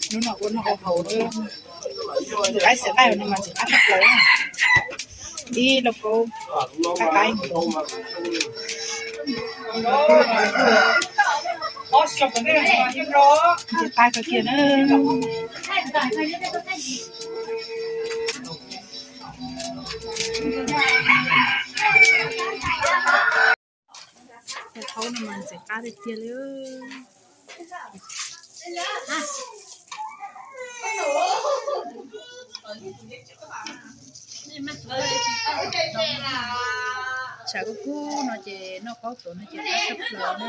Hnub no ua noj ua haus, tus qaib xav qaij no mas ntxim qab tshaj plaws. Ib lauj kaub qaib qaib, ntxim qab kawg kiag na. Cov thaub no mas ntxim qab tiag tiag li. Tshav kub kub no ces noj qaub tuav no ces qab tshaj plaws na.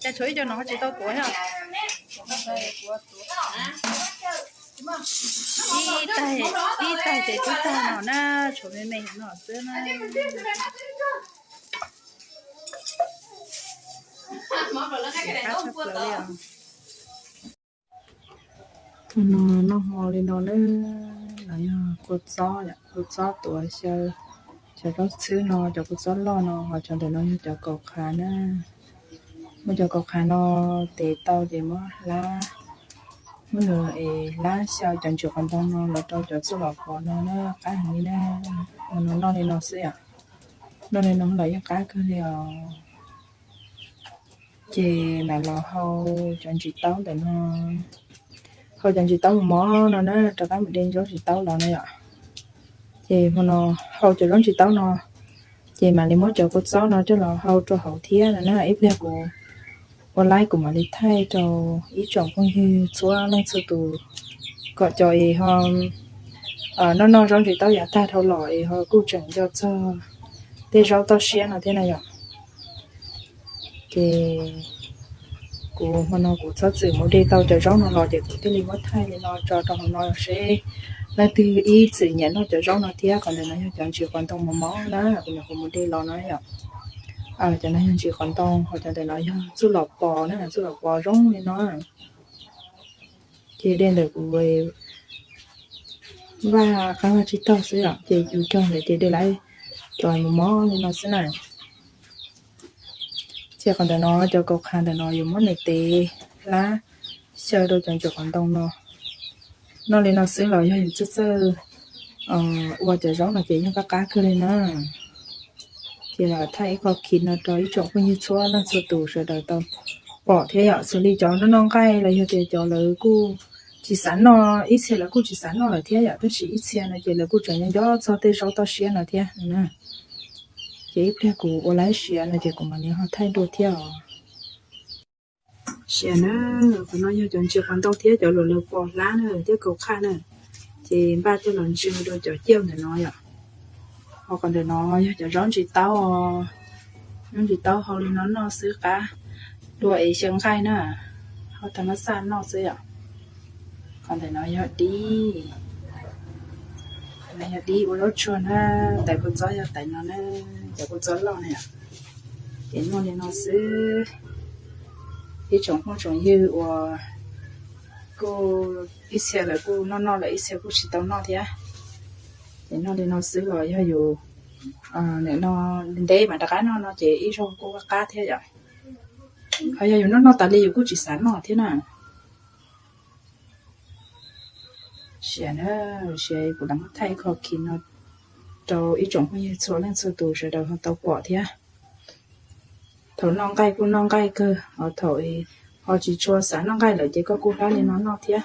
Cas tshuav ib co no ho tsis tau tuav thiab? Ib taig, ib taig ces twb tag no na, tshuav me me no xwb na. Qab tshaj plaws li os. Tus no noj hmo li no na, no yog kua txob, kua txob tuav xyaw, cov zaub txhwb no, cov kua txob loj no, ho cov ntawm no yog cov kaus qhav na. Muab cov kaus qhav no tev tau ces muab hlab, muab nws es hlab xyaw cov ntsis qos ntoo no los rau cov txuj lom pos no na, qab heev li na. Ua no noj li no xwb yom, noj li no los yeej qab kawg li os. Ces mam los hau cov ntsis taub ntawm no, hau cov ntsis taub mos mos no na, rov qab mus de zaub ntsis taub los na yom. Ces hmo no hau cov zaub ntsis taub no, ces mam li muab cov kua txob no coj los hau rau hauv thiab no na. Ib pliag kuv ua laib kuv mam li thaij rau ib tsoom phooj ywg txhua leej txhua tus kom cov es ho noj noj zaub ntsis taub yav tag dhau los es ho kuj tseem nco txog tej zaub toj siab no thiab na yom. Ces kuv hmo no kuv txhob txwm mus de tau cov zaub no los ces kuv thiaj li muab thaij li no tso rau hauv no seb leej twg ib txwm nyiam noj cov zaub no thiab. Qhov ntawm no yog cov ntsis qos ntoo mos mos na, kuv nyuam qhuav mus de los no yom. Cov no yog ntsis qos ntoo, ho cov ntawm no yog txuj lom pos na, txuj lom pos zoo li no. Ces de ntawm kuv vaj qab vaj tsib taug xwb yom, ces yus cog ntawd ces de lawm cov mos mos li no xwb na. Ces qhov ntawm no cov kaus qhav ntawm no yuav muab nws tev hlab xyaw rau cov ntsis qos ntoo no. Noj li no xwb los yog yus txawj txawj ua cov zaub no ces yeej qab qab kawg li na. Ces los thaij ib qho khi no rau ib tsoom phooj ywg txhua leej txhua tus sawv daws tau pom thiab yom. Xws li cov noj noj nqaij los yog tias cov lawv kuj tsis xav noj, ib txhia lawv kuj tsis xav noj lawm thiab yom, tab sis ib txhia no ces lawv kuj tseem nco nco txog tej zaub toj siab no thiab. Ces ib pliag kuv ua laib siav no ces kuv mam li ho thaij dua thiab os. Siav na, qhov no yog cov ntsis qos ntoo thiab cov luas lawv pos hlab na thiab kaus qhaj na, ces npaj coj los ntsw rau cov ciaj ntawm no yom. Ho qhov ntawm no yog cov zaub ntsis taub, zaub ntsis taub hau li no noj xwb qab dua es xyaw nqaij na, ho tag mab xaj noj xwb yom. Qhov ntawm no yog dib, yog dib ua zaub tsuag na, tais kua txob yog tais no na, cov kua txob loj na yom. Ces noj li no xwb, ib tsoom phooj tsoom ywg uas kuj ib txhia lawv kuj noj noj lawm, ib txhia kuj tsis tau noj thiab. Ces noj li no xwb los yog yus nim no ntev mas rov qab noj no ces ib zaug kuj qab thiab yom. Ho yog yus noj noj tas li yus kuj tsis xav noj thiab na. Siav na, siav kuv lam muab thaij ib qho khi no rau ib tsoom phooj ywg txhua leej txhua tus sawv daws ho tau pom thiab. Thaum noj nqaij kuj noj nqaij kawg, ho thaum ho tsis tshua xav noj nqaij lawm ces koj kuj hlab li no noj thiab.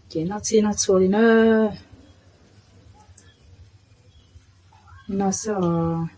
Ces noj txhij noj txhua li na. Li no xwb os.